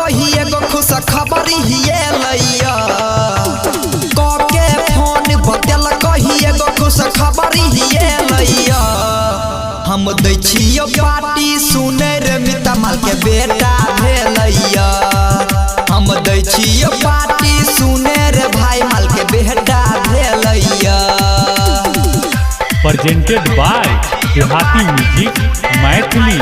कही एगो खुश खबर हिये लैया। कके फोन बतेल कही एगो खुश खबर हिये लैया। हम दै छियो पार्टी सुने रे मिता माल के बेटा भेलैया। हम दै छियो पार्टी सुने रे भाई माल के बेटा भेलैया। Presented by Dehati music Maithili.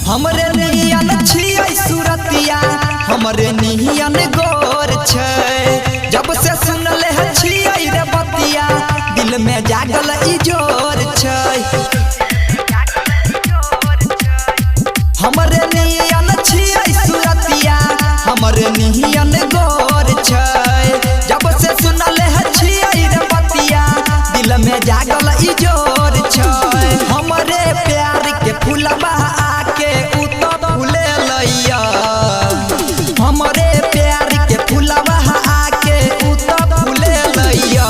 हमरे नियन छियै सुरतिया, हमरे नियन गोर छै। जब से सुनले छियै रे बतिया, दिल में जागल ई जोर छै। हमरे नियन छियै सुरतिया, हमरे नियन गोर छै। जब से सुनले छियै रे बतिया, दिल में जागल ई जोर छै। हमरे प्यार के फुलबा आके उ तो फूले लैया। हमरे प्यार के फुलबा आके उ तो फूले लैया।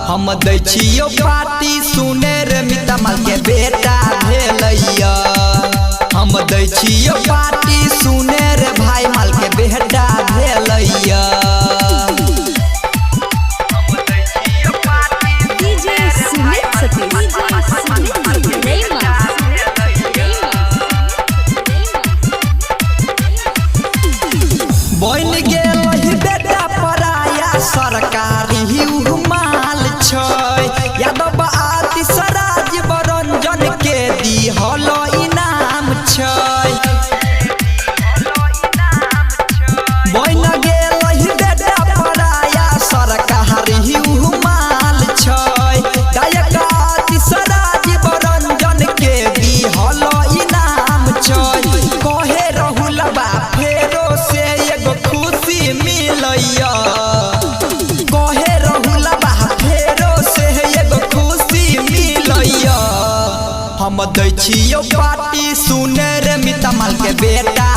हम दै छियो पार्टी सुने रे मिता माल के बेटा भेलैया। हम दै छियो पार्टी सुने रे भाई माल के बेटा भेलैया। DJ Sumit Satish. DJ Sumit Rayma. बन गेल बेटा पराया सरकारी उ माल छै। यादव आदि सराज बरंजन के दिहल इनाम छै। बन गेल बेटा पराया सरकारी उ माल छै। गायक आदि सराज बरंजन के दिहल इनाम छै। कहे रहुल बा फेरो से एगो खुशी मिलैया। कहे रहुल बा फेरो से एगो खुशी मिलैया। हम दै छियो पार्टी सुने रे मिता माल के बेटा